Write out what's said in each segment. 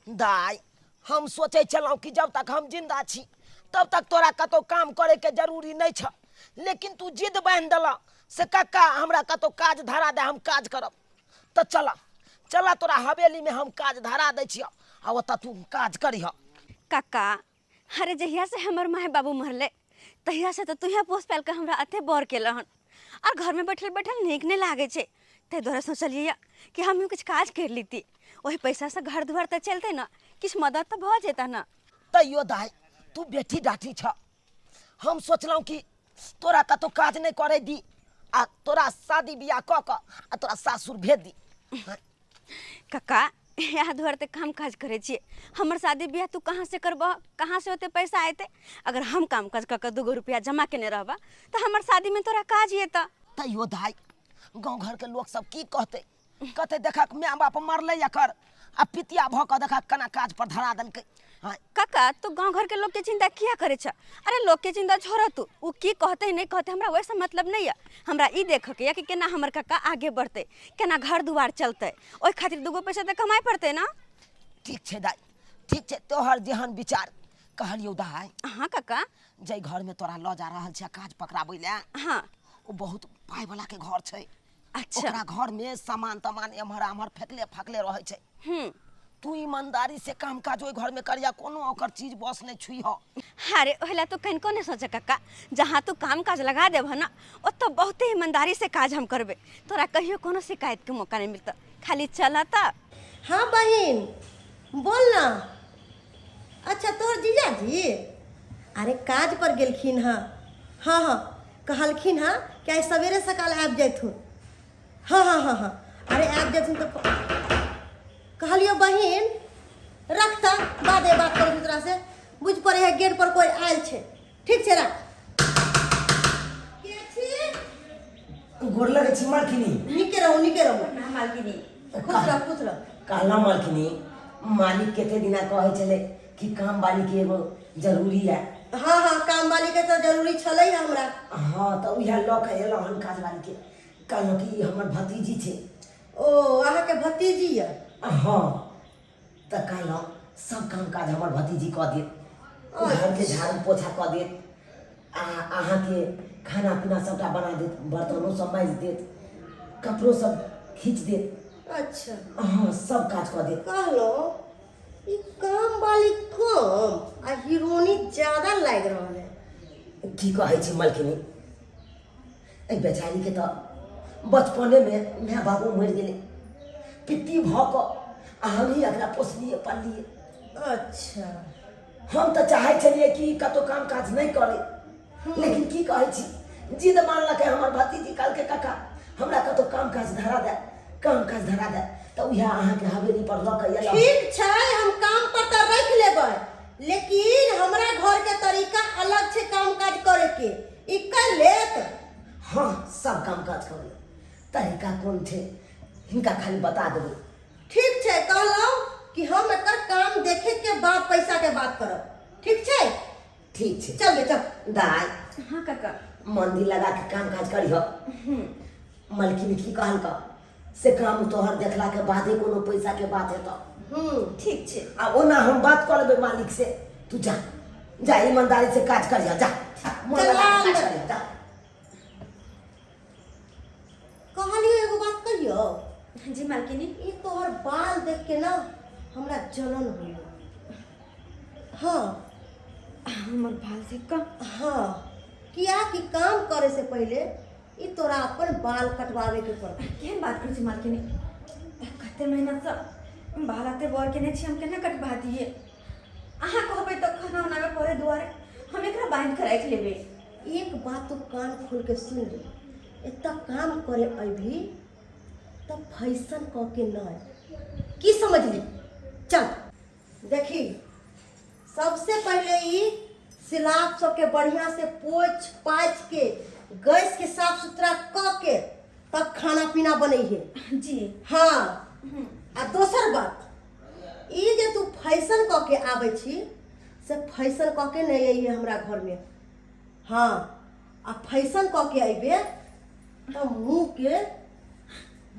दाइ, हम सोचै छलहुँ कि जब तक हम जिन्दा छी तब तक तोरा कतहु काम करैके जरूरी नहि छह, लेकिन तू जिद बान्हि देलह से कक्का हमरा कतहु काज धरा दे, हम काज करब। तऽ चल चल, तोरा हवेलीमे हम काज धरा दै छियह आ ओतऽ तू काज करिह। कक्का, अरे जहिया से हमर माय बाबू मरले तहिया से तऽ तुहे पोस पालि कऽ हमरा एते बड़ केलह हन, और घर में बैठल बैठल नीक नहीं लागे छै, ताहि दुआरे सोचलियै कि हमहूँ किछु काज करि लीती, ओहि पैसासँ घर दुआर तऽ चलतै ने, किछु मदद तऽ भऽ जेतै ने। तैयो दाइ, तू बेटी डाटी छ, हम सोचलहुँ कि तोरा कतहु काज नहि करै दी आ तोरा शादी बियाह कऽ कऽ आ तोरा सासुर भेज दी। कक्का, इएह दुआरे तऽ काम काज करै छियै। हमर शादी बियाह तू कहाँ से करबह? कहाँ से ओते पैसा अयतै? अगर हम काम काज कऽ कऽ दूगो रुपया जमा केने रहबह तऽ हमर शादीमे तोरा काज एतऽ। तैयो दाइ, गाँव घरके लोक सब की कहतै? कहतै देखक माय बाप मरलै एकर आ पितिया भऽ कऽ देखक केना काज पर धरा देलकै। हँ काका, तू गाँव घरके लोकके चिंता किया करै छ? अरे लोकके चिंता छोड़ तू, ओ की कहतै नहि कहतै हमरा ओहिसँ मतलब नहि यऽ। हमरा ई देखऽके यऽ कि केना हमर काका आगे बढ़तै, केना घर दुआर चलतै, ओहि खातिर दूगो पैसा तऽ कमाइ पड़तै ने। ठीक छै दाइ, ठीक छै, तोहर जेहन विचार। कहलियौ दाइ। हाँ काका। जाहि घरमे तोरा लऽ जा रहल छै काज पकड़ाबै लए, हाँ, ओ बहुत पाइवला के घर छै। अच्छा। ओकरा घर में सामान तमान एम्हर आम्हर फेकले फाकले रहै छै। तू ईमानदारी से काम काज ओहि घर में करिया, कोनो ओकर चीज बस नहीं छुई हो। अरे ओहिला तू कनिको नहीं सोचे कक्का, जहाँ तू काम काज लगा देबह ना ओतऽ बहुते ईमानदारी से काज हम करबे, तोरा कहियो कोनो शिकायत के मौका नहीं मिलतौ, खाली चल तऽ। हाँ बहिन, बोल ना। अच्छा तोहर जीजाजी अरे काज पर गेलखिन हँ। हाँ हाँ, कहलखिन हँ कि आइ सवेरे सकाल आबि जैथुन। हाँ हाँ हाँ हाँ, अरे आबि जैथुन तऽ कहलियो बहिन रख तऽ बादे बात करू तोरा से, बुझि पड़े है गेट पर कोई आयल छै। ठीक छै, रख। के छी? गोर लगै छी मालकिनी। नीके रहू, नीके रहू। ना मालकिनी। खुश रह, खुश रह। कहला मालकिनी, मालिक कते दिना कहै छलै कि काम वाली के एगो जरूरी है। हाँ हाँ, काम वाली के तऽ जरूरी छलै हमरा। हाँ, तऽ उएह लऽ कऽ एलहुँ हन काज वाली के। कहलहुँ कि ई हमर भतीजी छै। ओ अहाँके भतीजी यऽ? हाँ, तऽ कहलहुँ सब काम काज हमर भतीजी कऽ देत, घरके झाड़ू पोछा कऽ देत आ अहाँके खाना पीना सबटा बना देत, बर्तनो सब माजि देत, कपड़ो सब खींच देत। अच्छा। हाँ, सब काज कऽ देत। कहलहुँ ई काम वाली कम आ हीरोनी ज्यादा लागि रहल है। की कहै छी मलकिनी, एहि बेचारीके तऽ बचपनेमे माय बाबू मरि गेलै, पित्ती भऽ कऽ आ हमही एकरा पोसलियै पाललियै। अच्छा। हम तऽ चाहै छलियै कि कतहु काम काज नहि करै, लेकिन की कहै छी, जिद मानलकै हमर भतीजी, कहलकै काका हमरा कतहु काम काज धरा दे, काम काज धरा दे, तऽ उएह अहाँके हवेली पर लऽ कऽ एलहुँ। ठीक छै, हम काम पर तऽ राखि लेबै, लेकिन हमरा घर के तरीका अलग छै काम काज करे के, ई कर लेत? हाँ, सब काम काज कर लेत, तरीका कोन छै हिनका खाली बता देबै। ठीक छै, कहलहुँ कि हम एकर काम देखे के बाद पैसा के बात करब, ठीक छै? ठीक छै। चल गे चल। दाइ। हाँ काका। मन दिल लगा के काम काज करिह। मलकिन की कहलक से काम तोहर देखला के बादे कोनो पैसा के बात हेतौ। ठीक छै। आ ओना हम बात कऽ लेबै मालिक से, तू जा जा, ईमानदारी से काज करिह, जा मन लगा के काज करिह, जा। कहलियो एगो बात कहियो। जी मालकिनी। ई तोहर बाल देख के ना हमरा जलन होइया। हाँ। हमर बाल देख कऽ? हाँ, किया कि काम करे से पहले ई तोरा अपन बाल कटवावे के पड़तै। केहन बात करै छी मालकिनी, कते मेहनतसँ बाल एते बड़ केने छी हम, केना कटवा दियै? अहाँ कहबै तऽ खाना उनामे पड़े दुआरे हम एकरा बान्हि कऽ राखि लेबै। एक बात तू कान खोल के सुन ले, एतऽ काम करे अभी तऽ फैशन कऽ के नहि, की समझली? चल देखी, सबसे पहले ई सिलाप सबके बढ़िया से पोछ पाछ के गैस के साफ सुथरा क के तब खाना पीना बनैहे। जी। हाँ, आ दोसर बात ई जे तू फैशन क के आबै छी से फैशन क के नहीं अइहे हमरा घर में। हाँ, आ फैशन क के अइबे तो मुँह के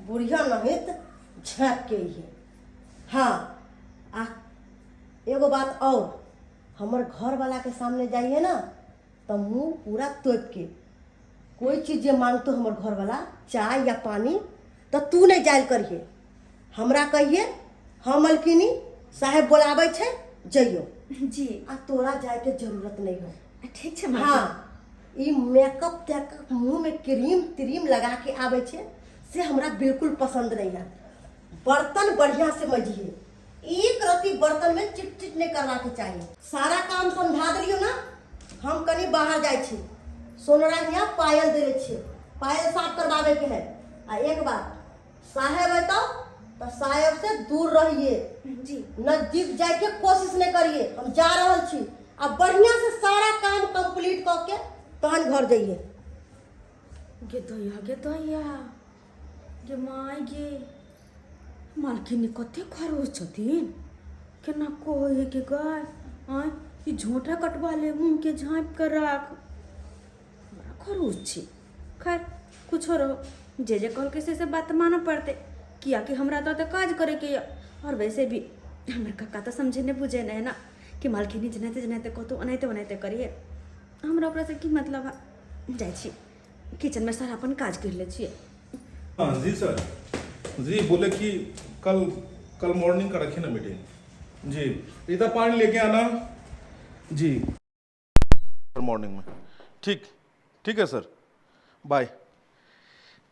बुढ़िया नहित झाँक के अइहे। हाँ, आ एगो बात और, हमर घरवाला के सामने जाइए ना तो मुंह पूरा तोप के, कोई चीज जे मांगतो हमर घरवाला, चाय या पानी, तो तू नहीं जायल करिए, हमरा कहिए, हम मलकिनी साहेब बोलाबै छै, जइयो। जी। आ तोरा जायके जरूरत नहीं हो। ठीक छै। हाँ, ई मेकअप तेकअप, मुँह में क्रीम त्रीम लगा के आबै छै, से हमरा बिल्कुल पसंद नहीं है। बर्तन बढ़िया से मजिए, एक रत्ती बर्तन में चिट चिट नहीं करवा के चाहिए। सारा काम समझा दिलियो ना? हम कनी बाहर जाइ छी, सोनरा हियाँ पायल देले छियै, पायल साफ करवावे के है। आ एक बात, साहेब अयतौ तऽ साहेब से दूर रहिए। जी। नजदीक जाइके कोशिश नहीं करिए। हम जा रहल छी, आ बढ़िया से सारा काम कंप्लीट कऽ के तहन घर जइए। गे दैया, गे दैया, गे माय गे, मालकिनी कते खरोश छथिन, केना कहै के गाय आँय, ई झोंटा कटवा ले, मुँहके झाँपि कऽ राख, बड़ा खरोश छी। खैर, कुछो रहो, जे जे कहलकै से से बात मानऽ पड़तै, कियाकि हमरा तऽ ओतऽ काज करैके यऽ। आओर वैसे भी हमर कक्का तऽ समझे नहि बुझे नहि है ने कि मालकिनी जेनाहिते जेनाहिते कहतौ ओनाहिते ओनाहिते करिहे, हमरा ओकरासँ की मतलब है। जाइ छी किचनमे, सारा अपन काज करि लै छियै। हाँ जी सर जी, बोले कि कल कल मॉर्निंग का रखिए ना मीटिंग। जी, इधर पानी लेके आना जी मॉर्निंग में। ठीक ठीक है सर, बाय।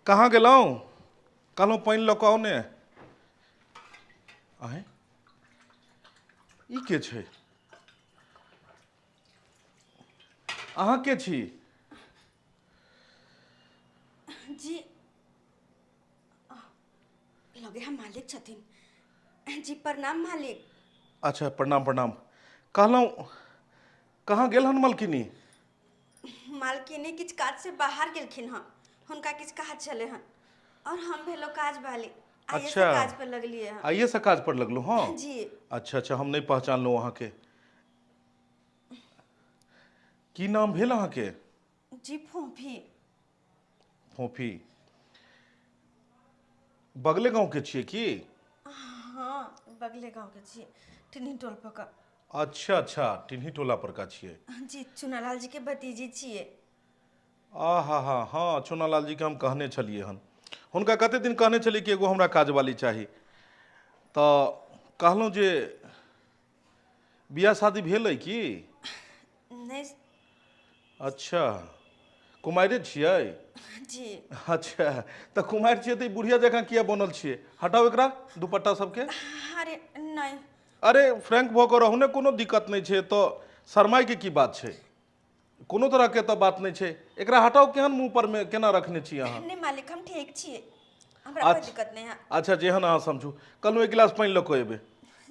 कहाँ गेलहुँ? कहलहुँ पानि लऽ कऽ आउ ने। आँय, ई के छै? अहाँ के छी? जी, लगे हम मालिक छथिन जी। प्रणाम मालिक। अच्छा, प्रणाम प्रणाम। कहलहुँ, कहाँ गेल हन मलकिनी? मालकिनी किछु काज से बाहर गेलखिन हँ, हुनका किछु काज छलै हन, और हम भेलो काज वाली, आइए से काज पर लगलिए हँ। आइए से काज पर लगलहुँ हँ? जी। अच्छा अच्छा, हम नहि पहचानलहुँ अहाँके। की नाम भेल अहाँके? जी, फोफी। फोफी। बगले गाँवके छियै की? हाँ, बगले गाँव के छियै, टिन्ही टोल पर का। अच्छा अच्छा, टिन्ही टोला पर का छियै। जी, चुनालाल जी के भतीजी छियै। आ हा हा, हाँ, चुनालाल जीके हम कहने छलियै हन, हुनका कते दिन कहने छलियै कि एगो हमरा काजवाली चाही। तऽ कहलहुँ जे बियाह शादी भेल अइ की? नहि। अच्छा, कुमारिए छियै? जी। अच्छा, तऽ कुमारि छियै तऽ ई बुढ़िया जकाँ किया बनल छियै? हटाउ एकरा दुपट्टा सबके। अरे नहि। अरे, फ्रैंक भऽ कऽ रहू ने, कोनो दिक्कत नहि छै, तऽ शरमाइके की बात छै? कोनो तरहके तऽ बात नहि छै। एकरा हटाउ, केहन मुँह पर मे केना रखने छी अहाँ? नहि मालिक, हम ठीक छियै, हमरा कोइ दिक्कत नहि है। अच्छा, जेहन अहाँ समझू। कहलहुँ एक गिलास पानि लऽ कऽ एबै।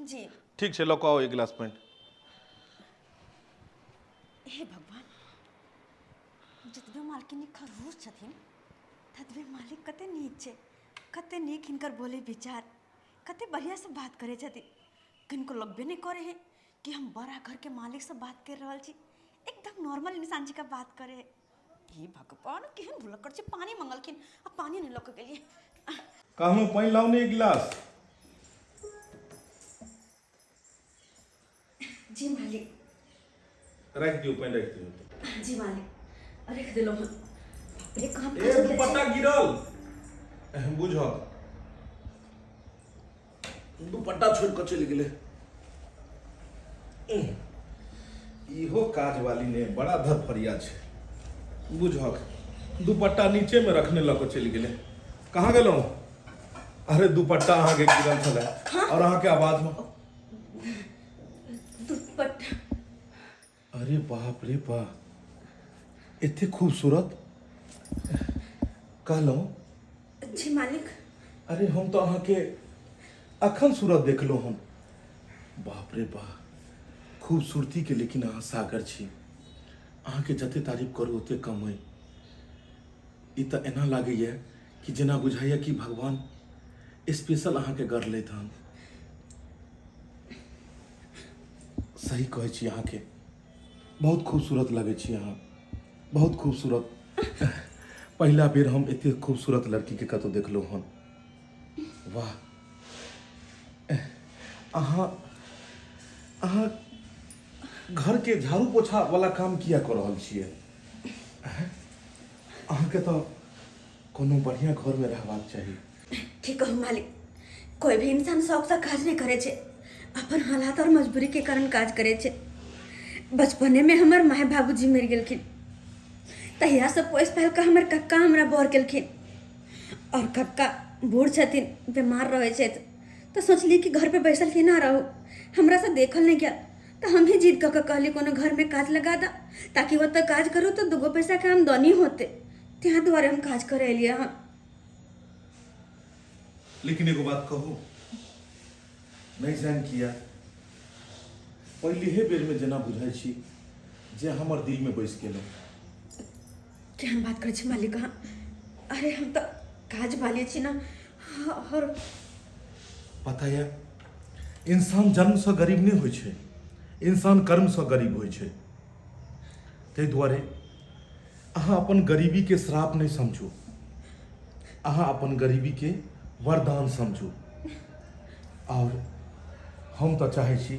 जी। ठीक छै, लऽ कऽ आउ एक गिलास पानि। हे भगवान, जतबे मालकिनी खड़ूस छथिन ततबे मालिक कते नीक छै, कते नीक हिनकर बोली विचार, कते बढ़िआँसँ बात करै छथिन। किनको लगबे नहि करै है कि हम बड़ा घरके मालिकसँ बात करि रहल छी, एकदम नॉर्मल इंसान जकाँ बात करै है। हे भगवान, केहन भुलक्कड़ छै, पानि मंगलखिन आ पानि नहि लऽ कऽ गेलियै। कहलहुँ पानि लाउ ने एक गिलास। जी मालिक। राखि दियौ, पानि राखि दियौ। जी मालिक, रख देलहुँ हँ। बाप रे, काम ए काज। दुपट्टा गिरल बुझल, दुपट्टा छोड़ि कऽ चलि गेलै। इहो काजवाली ने बड़ा धरफरिया छै बुझक, दुपट्टा नीचेमे रखने लऽ कऽ चलि गेलै। कहाँ गेलहुँ? अरे, दुपट्टा अहाँके गिरल छलै और अहाँके आवाजमे दुपट्टा। अरे बाप रे बाप, एते खूबसूरत कहलहुँ। जी मालिक। अरे, हम तऽ अहाँके अखन सूरत देखलहुँ हम। बाप रे बाप, खूबसूरतीके लेकिन अहाँ सागर छी। अहाँके जते तारीफ करू ओते कम अइ। ई तऽ एना लागैए कि जेना बुझाइए कि भगवान स्पेशल अहाँके गढ़लथि हन। सही कहै छी, अहाँके बहुत खूबसूरत लगै छी अहाँ, बहुत खूबसूरत। पहिला बेर हम एते खूबसूरत लड़कीके कतहु देखलहुँ हन। वाह, अहाँ अहाँ घरके झाड़ू पोछा वाला काम किया कऽ रहल छियै? अहाँके तऽ कोनो बढ़िआँ घरमे रहबाक चाही। की कहू मालिक, कोई भी इंसान शौक से काज नहीं करे छे, अपन हालात और मजबूरी के कारण काज करे छे। बचपने में हमर माय बाबूजी मर गेलखिन, तहिया से पोस पाल के हमर कक्का हमरा बर केलखिन, और कक्का बूढ़ छथिन, बीमार रहे छथि, तऽ सोचली कि घर पे बैसल केना रहू, हमरा से देखल नहीं गेल तऽ हम ही जिद कऽ के कहली कोनो घर में काज लगा दा ताकि ओतऽ काज करू तऽ दूगो पैसा के आमदनी होते, त्यहाँ दुआरे हम काज करे एलियै हँ। लेकिन एगो बात कहू, नहीं जान किया पहिले बेर में जेना बुझाइ छी जे हमर दिल में बैस गेलहुँ। केहन बात करै छी मालिक अहाँ? अरे हम तऽ काज वाली छी ना। और पता यऽ, इंसान जन्मसँ गरीब नहि होइ छै, इंसान कर्मसँ गरीब होइ छै। ताहि दुआरे अहाँ अपन गरीबीके श्राप नहि समझू, अहाँ अपन गरीबीके वरदान समझू। आओर हम तऽ चाहै छी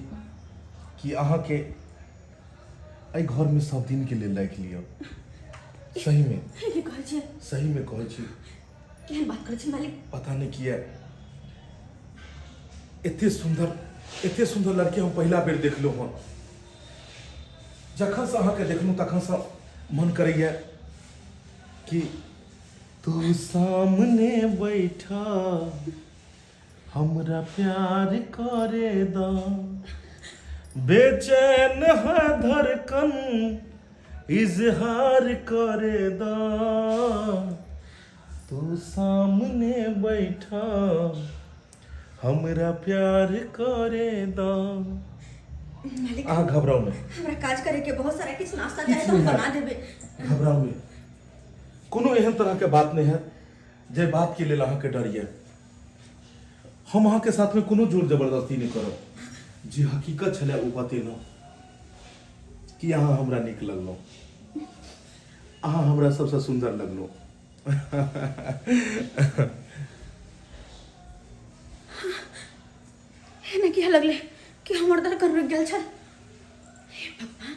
कि अहाँके एहि घरमे सब दिनके लेल राखि लिअ। सहीमे की कहै छियै? सहीमे कहै छी। केहन बात करै छी मालिक? पता नहि किया एते सुंदर, एते सुंदर लड़की हम पहिला बेर देखलहुँ हन। जखनसँ अहाँके देखलहुँ तखनसँ मन करैए कि तू सामने बैठा हमरा प्यार करे द, बेचैन है धड़कन इजहार करे द, तू सामने बैठा हमरा प्यार करे द। मालिक, अहाँ घबराउ नहि। हमरा काज करे के बहुत सारा किछु नाश्ता चाही तऽ हम बना देबै। घबराउ नहि, कोनो एहन तरहके बात नहि है जे बात के लेल अहाँके डर यऽ। हम अहाँके साथमे कोनो जोर जबरदस्ती नहि करब। जे हकीकत छलै ओ बतेलहुँ कि अहाँ हमरा नीक लगलहुँ, अहाँ हमरा सबसँ सुन्दर लगलहुँ। एना किया लगलै कि हमर धड़कन रुकि गेल छल? हे भगवान!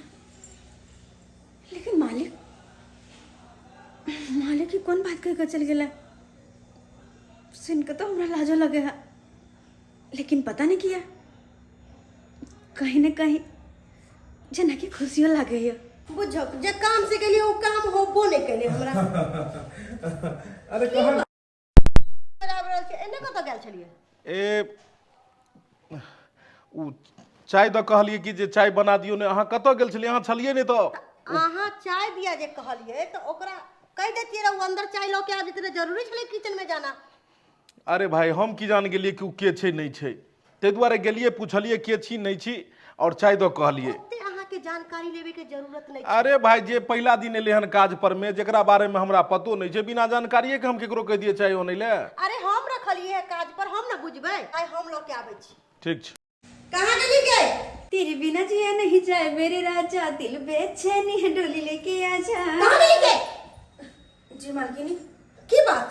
लेकिन मालिक, मालिक ई कोन बात कहि कऽ चलि गेलै? सुनि कऽ तऽ हमरा लाजो लगे है, लेकिन पता नहि किया कहीं ने कहीं जेनाकि खुशियो लागैए। बुझक जे काम से गेलियै ओ काम होबो नहि केले हमरा। अरे कहाँ आबि रहल छै? एने कतऽ गेल छलियै? ए ओ चाय दऽ कहलियै कि जे चाय बना दियौ ने। अहाँ कतऽ गेल छलियै? अहाँ छलियै नहि तऽ। अहाँ चाय दिया जे कहलियै तऽ ओकरा कहि दैतियै रहए, ओ अंदर चाय लऽ के आबि जैतै रहए। जरूरी छलै किचन में जाना? अरे भाई, हम की जान गेलियै कि ओ के छै नहि छै, ताहि दुआरे गेलियै, पुछलियै के छी नहि छी, आओर चाय दऽ कहलियै। ओते अहाँके जानकारी लेबे के जरूरत नहि। अरे भाई, जे पहिला दिन एलै हन काज पर मे, जेकरा बारे में हमरा पतो नहि छै, बिना जानकारिए के हम केकरो कहि दियै चाय अनै लए? अरे हम रखलियै है काज पर, हम ने बुझबै। आइ हम लऽ के आबै छी। ठीक छै। कहाँ गेली गे? तेरे बिना जिया नहीं जाए मेरे राजा, दिल बेचैनी है डोली लेके आजा। कहाँ गेली गे? जी मालकिनी। की बात,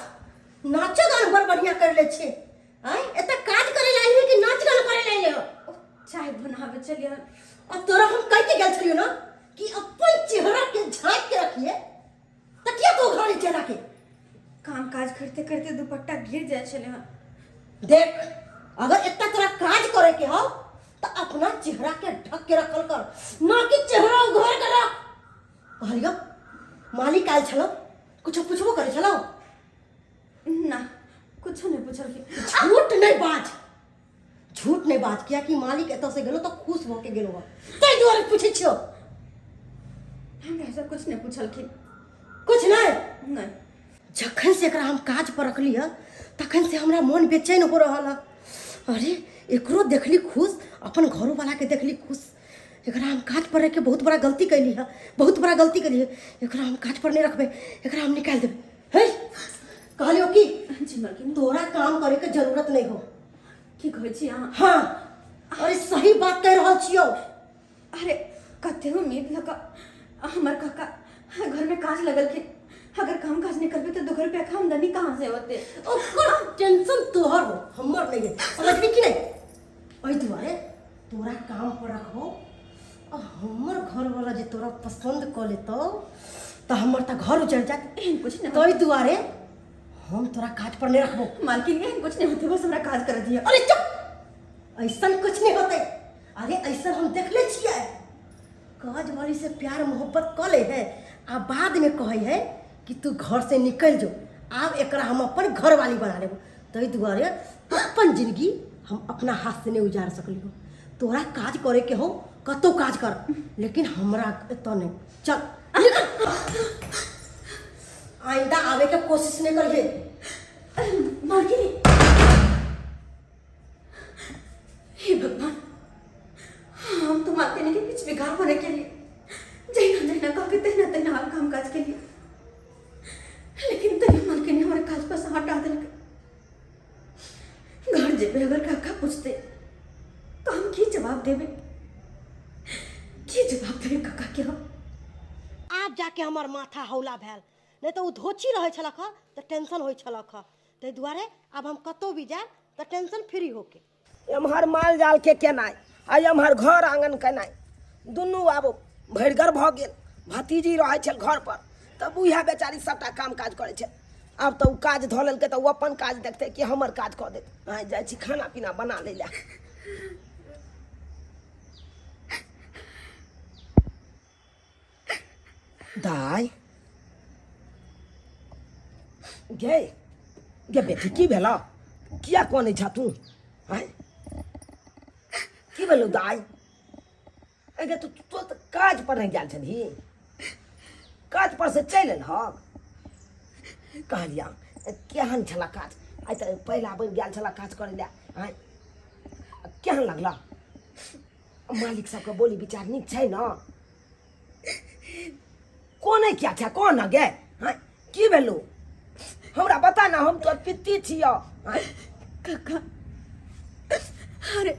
नाचो गान बड़ बढ़िया कर ले छे? आय एतऽ काज करे ला आइली कि नाच गान करे ला आइली हो? चाय बनावे चलिए। और तोरा हम कह के गेल छलियो ना कि अपन चेहरा के झाँक के रखिए, तऽ किया तू घरे चेहरा के? काम काज करते करते दुपट्टा गिर जाए छले हन। देख, अगर इतना तोरा काज करे के हो तो अपना चेहरा के ढक के रखल कर, ना कि चेहरा उघार के रख। कहलियो मालिक आयल छलो, कुछो पूछबो करे छलो? ना, कुछो नहीं पूछलखिन। झूठ नहीं बाज, झूठ नहीं बाज, किया कि मालिक एतऽ से गेलो तऽ खुश भऽ के गेलो हँ, ताहि दुआरे पूछै छियौ। हमरा से कुछ नहीं पूछलखिन। कुछ नहीं? नहीं। जखन से एकरा हम काज पर रखली है तखन से हमरा मन बेचैन हो रहल है। अरे एकरो देखली खुश, अपन घरो वाला के देखली खुश। एकरा हम काज पर रख के बहुत बड़ा गलती कैली है, बहुत बड़ा गलती कैली है। एकरा हम काज पर नहीं रखबे, एकरा हम निकाल देबे। हे कहलियो कि जी मालकिन। तोरा काम करे के जरूरत नहीं हो। की कहै छी अहाँ? हाँ, अरे सही बात कह रहल छियौ। अरे कते उम्मीद लऽ कऽ हमर काका घर में काज लगलखिन, अगर काम काज नहीं करबे तो 2 रुपया के आमदनी कहाँ से होते? ओकर टेंशन तोहर हो, हमर नहीं है, समझबी कि नहीं? ओहि दुआरे तोरा काम पर रखबो आ हमर घरवाला जे तोरा पसंद कऽ लेतौ तऽ हमर तऽ घर उजड़ जायत। एहन कुछ नहीं। ताहि दुआरे हम तोरा काज पर नहीं रखबो। मालकिन, एहन कुछ नहीं होते, बस हमरा काज कर दिया। अरे चुप, ऐसन कुछ नहीं होते। अरे ऐसन हम देखले छियै, काज वाली से प्यार मोहब्बत कऽ ले है आ बाद में कहै है कि तू घर से निकल जो, आब एकरा हम अपन घर वाली बना लेबो। ताहि दुआरे अपन जिंदगी हम अपना हाथ से नहीं उजार सकलियो। तोरा काज करे के हो कतौ काज कर, लेकिन हमरा एतऽ नहीं। चल निकल, आइंदा आवे के कोशिश नहीं करिए। मालकिनी, हे भगवान, हम तो मालकिनी के बीच बेकार होने के लिए जहिना जहिना कह के तहिना तहिना हम काम काज के लिए, लेकिन तभी मालकिनी हमारे काज पर से हटा दिलक। घर जेबे अगर काका पूछते तो हम की जवाब देबे, की जवाब देबे काका के हम? आब जाके हमर माथा हौला भेल, नहीं तो ओ धोची रहै छलक हँ तऽ टेंशन होइ छलक हँ। ताहि दुआरे आब हम कतहु भी जायब तऽ टेंशन फ्री होके। एम्हर माल जाल के केनाइ आ एम्हर घर आङ्गन केनाइ दुनू आब भरिगर भऽ गेल। भतीजी रहै छल घर पर तऽ उएह बेचारी सभटा काम काज करै छै। आब तऽ ओ काज धऽ लेलकै तऽ ओ अपन काज देखतै कि हमर काज कऽ देत। आइ जाइ छी खाना पीना बना लै लए। दाइ गे, गे बेटी, की भेलौ? किया कनै छह तू? आँय, की भेलौ दाइ? अरे तू तू तऽ काज पर नहि गेल छलही, काज पर से चलि एलहक? कहलिया केहन छला काज? आइ तऽ पहिला बेर गेल छला काज करै लए। आँय, केहन लगला? मालिक सबके बोली विचार नीक छै ने? कोने क्या छै कोन गे? हाँ, की भेलौ हमरा बता ना, हम तोर पित्ती छियौ। हाँ? काका, अरे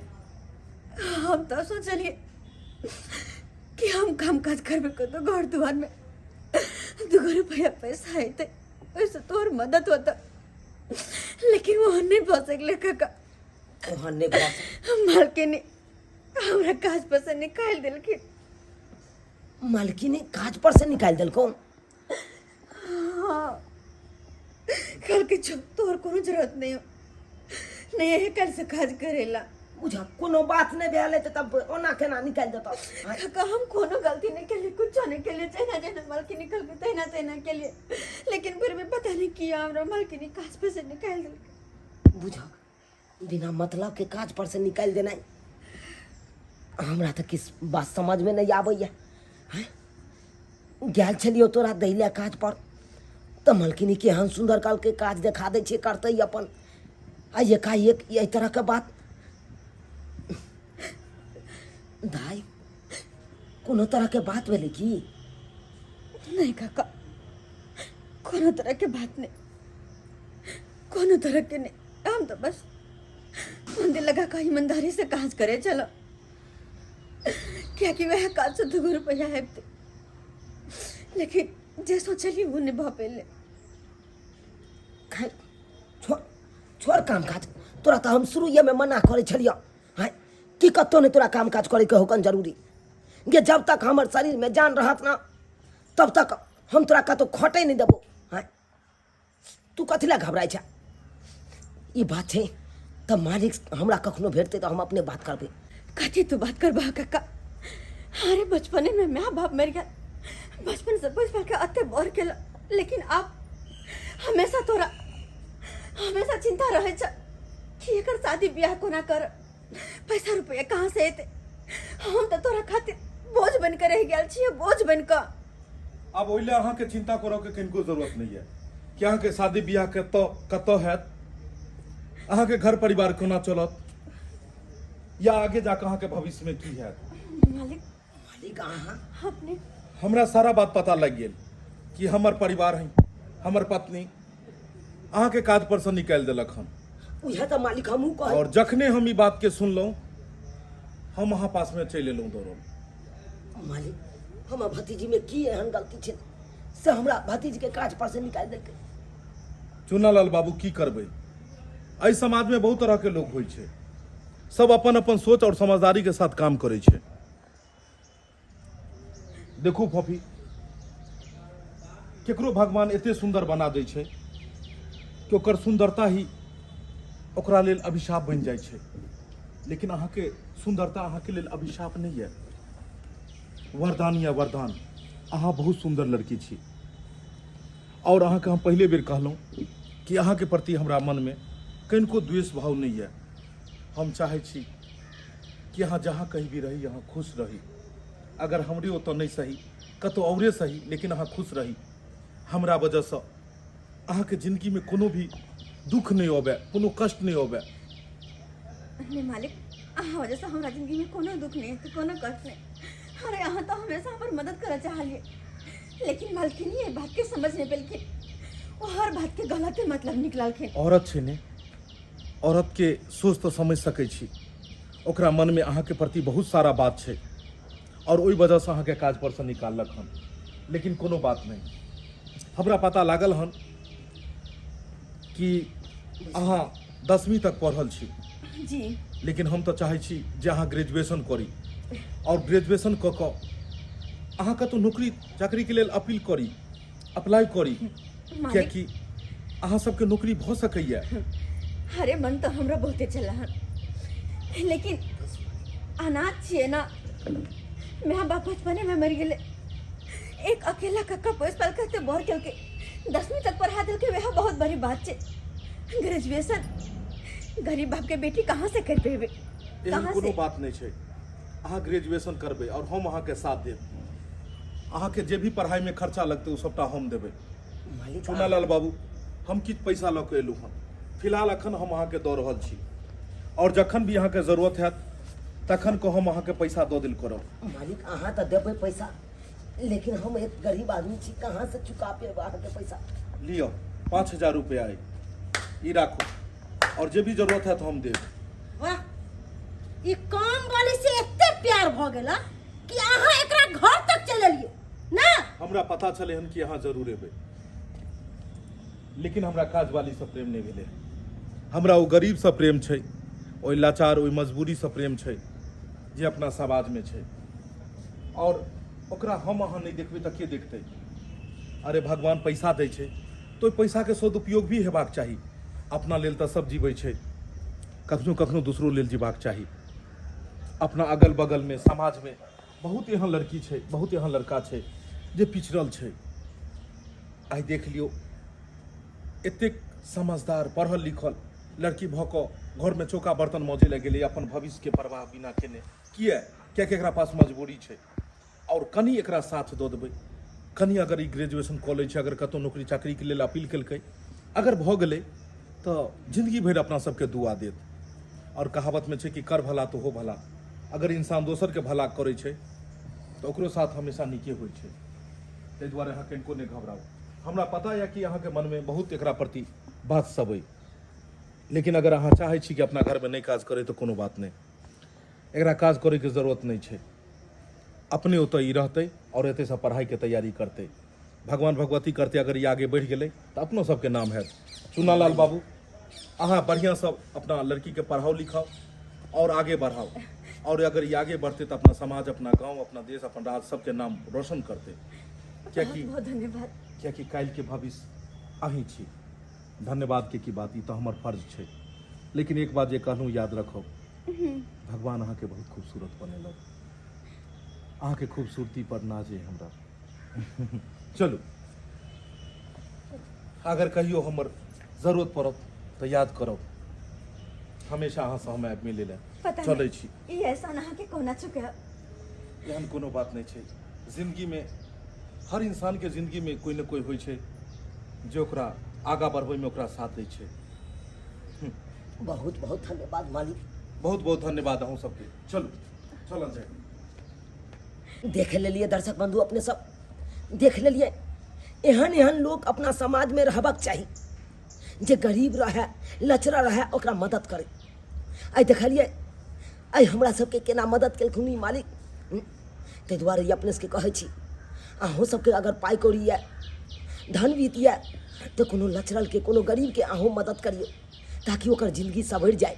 हम तो सोचलिए कि हम काम काज करबे कतो घर दुआर में दूगो रुपया पैसा अयतै, ओहिसँ तोहर मदद होता, लेकिन वो नहीं भऽ सकलै काका। ओहन नहि भऽ सकलै। मालकिनी हमरा काज पर से निकालि देलखिन। मालकिनी काज पर से निकालि देलकौ? हाँ, कहलकै छौ तोहर कोनो जरूरत नहीं हो, नहीं यही कल से काज करेला। बुझ कोनो बात नहि भेल हेतै तब ओना केना निकालि देतौ? काका, हम कोनो गलती नहीं केलिए, कुछो नहीं केलिए, जहिना जहिना मालकिनी कहलकै तहिना तहिना केलिए, लेकिन फिर भी पता नहीं किया हमरा मालकिनी काज पर से निकालि देलकै। बुझ बिना मतलब के काज पर से निकालि देनाइ हमरा तऽ किछु बात समझमे नहि आबैए। हँ, गेल छलियौ तोरा दै लए काज पर तऽ मलकिनी केहन सुन्दर कहलकै काज देखा दै छियै करतै अपन, आ एकाएक एहि तरहके बात। दाइ, कोनो तरहके बात भेलै की? नहीं काका, कोनो तरह के बात नहीं, कोनो तरह के नहीं। हम तो बस मन दिल लगा का ईमानदारी से काज करे चलो, क्या कि वह काज से दुगो रुपया आबते, लेकिन जे सोचली वो नहीं भऽ पेले। खैर छोड़, छोड़ काम काज। तोरा तऽ हम शुरुएमे मना करै छलियौ हँ कि कतहु नहि तोरा काम काज करैके होकन जरूरी गे। जब तक हमर शरीरमे जान रहत ना तब तक हम तोरा कतहु खटै नहि देबौ। हँ, तू कथी लए घबराइ छै? ई बात छै तऽ मालिक हमरा कखनो भेटतै तऽ हम अपने बात करबै। कथी तू बात करबह काका? अरे बचपने में माय बाप मर गया, बचपन से बचपन पाल के अते बड़ केला, लेकिन आप हमेशा तोरा हमेशा चिंता रहे छ कि एकर शादी ब्याह कोना कर, पैसा रुपया कहाँ से एते। हम तो तोरा खातिर बोझ बन के रह गेल छियै, बोझ बन के। आब ओहि लए अहाँके चिंता करऽ के कनिको जरूरत नहि यऽ कि अहाँके शादी बियाह कतऽ कतऽ हैत, अहाँके घर परिवार कोना चलत, या आगे जाकऽ अहाँके भविष्यमे की हैत। मालिक, मालिक अहाँ अपने हमरा सारा बात पता लागि गेल कि हमर परिवार है, हमर पत्नी अहाँके काज पर से निकालि देलक हन। उएह तऽ मालिक हमहूँ कहै। और जखने हम ई बात के सुनलहुँ हम अहाँ पास में चलि एलहुँ दौड़ल। मालिक, हमर भतीजी में की एहन गलती छै से हमरा भतीजी के काज पर से निकालि देलकै? चुनालाल बाबू, की करबै, एहि समाज में बहुत तरह के लोग होइ छै। सब अपन अपन सोच और समझदारी के साथ काम करै छै। देखू फॉफी, केकरो भगवान एते सुंदर बना दै छै कि ओकर सुंदरता ही ओकरा लेल अभिशाप बनि जाइ छै, लेकिन अहाँके सुंदरता अहाँके लेल अभिशाप नहि यऽ, वरदान यऽ, वरदान। अहाँ बहुत सुंदर लड़की छी और अहाँके हम पहिले बेर कहलहुँ कि अहाँके प्रति हमरा मनमे कनिको द्वेष भाव नहि यऽ। हम चाहै छी कि अहाँ जहाँ कहीं भी रही अहाँ खुश रही। अगर हमरे ओतऽ नहि सही, कतहु औरे सही, लेकिन अहाँ खुश रही। हमरा वजहसँ अहाँके जिंदगीमे कोनो भी दुख नहि अबै, कोनो कष्ट नहि अबै। नहीं मालिक, अहाँ वजहसँ हमरा जिंदगीमे कोनो दुख नहीं हेतै, कोनो कष्ट नहीं। अरे अहाँ तो हमेशा हमर मदद करऽ चाहलियै, लेकिन मालकिन ये बात के समझ नहीं पेलखिन, वो हर बात के गलते मतलब निकललखिन। औरत छै ने, औरत के सोच तऽ समझ सकै छी, ओकरा मनमे अहाँके प्रति बहुत सारा बात छै और ओहि वजहसँ अहाँके काज परसँ निकाललक हन। लेकिन कोनो बात नहि, हमरा पता लागल हन कि अहाँ 10वीं तक पढ़ल छी जी, लेकिन हम तऽ चाहै छी जे अहाँ ग्रेजुएशन करी और ग्रेजुएशन कऽ कऽ अहाँ कतहु नौकरी चाकरीके लेल अपील करी, अप्लाई करी, कियाकि अहाँ सबके नौकरी भऽ सकैए। अरे मन तऽ हमरा बहुते छलै हन, लेकिन अनाथ छियै ना, माय बाप बचपने में मरि गेलै, एक अकेला कक्का पोसि पालि कऽ एते बड़ केलकै, 10वीं तक पढ़ा देलकै, वएह बहुत बड़ी बात छै। ग्रेजुएशन गरीब बाप के बेटी कहाँ से कर पेबै? एहन कहाँ कोनो से? बात नहि छै, अहाँ ग्रेजुएशन करबै और हम अहाँके साथ देब। अहाँके जे भी पढ़ाइमे खर्चा लगतै ओ सबटा हम देबै। मालिक, चुनालाल बाबू, हम किछु पैसा लऽ कऽ एलहुँ हँ, फिलहाल अखन हम अहाँके दऽ रहल छी और जखन भी अहाँके जरूरत हैत तखन कऽ हम अहाँके पैसा दऽ देल करब। मालिक, अहाँ तऽ देबै पैसा, लेकिन हम एक गरीब आदमी छी, कहाँ से चुका पेबै अहाँके पैसा? लिअ 5000 रुपया अइ, ई राखू और जे भी जरूरत हैत हम देब। वाह, ई काम वाली से एते प्यार भऽ गेल कि अहाँ एकरा घर तक चलि एलियै ना? हमरा पता छलै हन कि अहाँ जरूर एबै, लेकिन हमरा काज वाली से प्रेम नहि भेलै। हमरा ओ गरीब से प्रेम छै, ओहि लाचार ओहि मजबूरी से प्रेम छै जे अपना समाजमे छै, और ओकरा हम अहाँ नहि देखबै तऽ के देखतै? अरे भगवान पैसा दै छै तऽ ओहि पैसाके सदुपयोग भी हेबाक चाही। अपना लेल तऽ सब जीबै छै, कखनो कखनो दूसरो लेल जीबाक चाही। अपना अगल बगलमे समाजमे बहुत एहन लड़की छै, बहुत एहन लड़का छै जे पिछड़ल छै। आइ देख लियौ, एतेक समझदार पढ़ल लिखल लड़की भऽ कऽ घरमे चौका बर्तन मजै लए गेलै अपन भविष्यके परवाह बिना केने। किए? किएकि एकरा पास मजबूरी छै। आओर कनि एकरा साथ दऽ देबै, कनि अगर ई ग्रेजुएशन कऽ लै छै, अगर कतहु नौकरी चाकरीके लेल अपील केलकै, अगर भऽ गेलै तऽ जिंदगी भरि अपना सबके दुआ देत। आओर कहावतमे छै कि कर भला तो हो भला। अगर इंसान दोसरके भला करै छै तऽ ओकरो साथ हमेशा नीके होइ छै। ताहि दुआरे अहाँ कनिको नहि घबराउ। हमरा पता यऽ कि अहाँके मनमे बहुत एकरा प्रति बात सब अइ, लेकिन अगर अहाँ चाहै छी कि अपना घरमे नहि काज करै तऽ कोनो बात नहि, एकरा काज करैके जरूरत नहि छै। अपने ओतऽ ई रहतै आओर एतैसँ पढ़ाइके तैयारी करतै। भगवान भगवती करतै, अगर ई आगे बढ़ि गेलै तऽ अपनो सबके नाम हैत। चुनालाल बाबू, अहाँ बढ़िआँसँ अपना लड़कीके पढ़ाउ लिखाउ आओर आगे बढ़ाउ, और अगर ई आगे बढ़ते तऽ अपना समाज, अपना गांव, अपना देश, अपन राज्य सबके नाम रोशन करते। कियाकि बहुत बहुत धन्यवाद। कियाकि काल्हि के भविष्य अहीं छी। धन्यवाद के की बात, ई तऽ हमर फर्ज छै। लेकिन एक बात जे कहलहुँ याद रखब, भगवान अहाँके बहुत खूबसूरत बनेलक, अहाँके खूबसूरती पर नाज अइ हमरा। चलू, अगर कहियो हमर जरूरत पड़त तऽ याद करब, हमेशा अहाँसँ हम आबि मिलै लए। पता चलै नहि छी। ई एहसान अहाँके कोना चुकायब। एहन कोनो बात नहि छै। जिंदगीमे हर इंसानके जिंदगीमे कोइ ने कोइ होइ छै जे ओकरा आगाँ बढ़बैमे ओकरा साथ दै छै। बहुत बहुत धन्यवाद मालिक। बहुत बहुत धन्यवाद अहूँ सबके। चलू, चलल जाय। देख लेलिए दर्शक बंधु, अपने सब देख लेलिए, एहन एहन लोक अपना समाजमे रहबाक चाही जे गरीब रहे, लचरा रहे, ओकरा मदद करे। आइ देखलिए आइ हमरा सबके केना मदद केलखुन ई मालिक। ताहि दुआरे ई अपने सबके कहै छी, अहूँ सबके अगर पाइ कौड़ी यऽ, धन बीत यऽ, तऽ कोनो लचरलके, कोनो गरीबके अहूँ मदद करियौ ताकि ओकर जिंदगी सवरि जाय।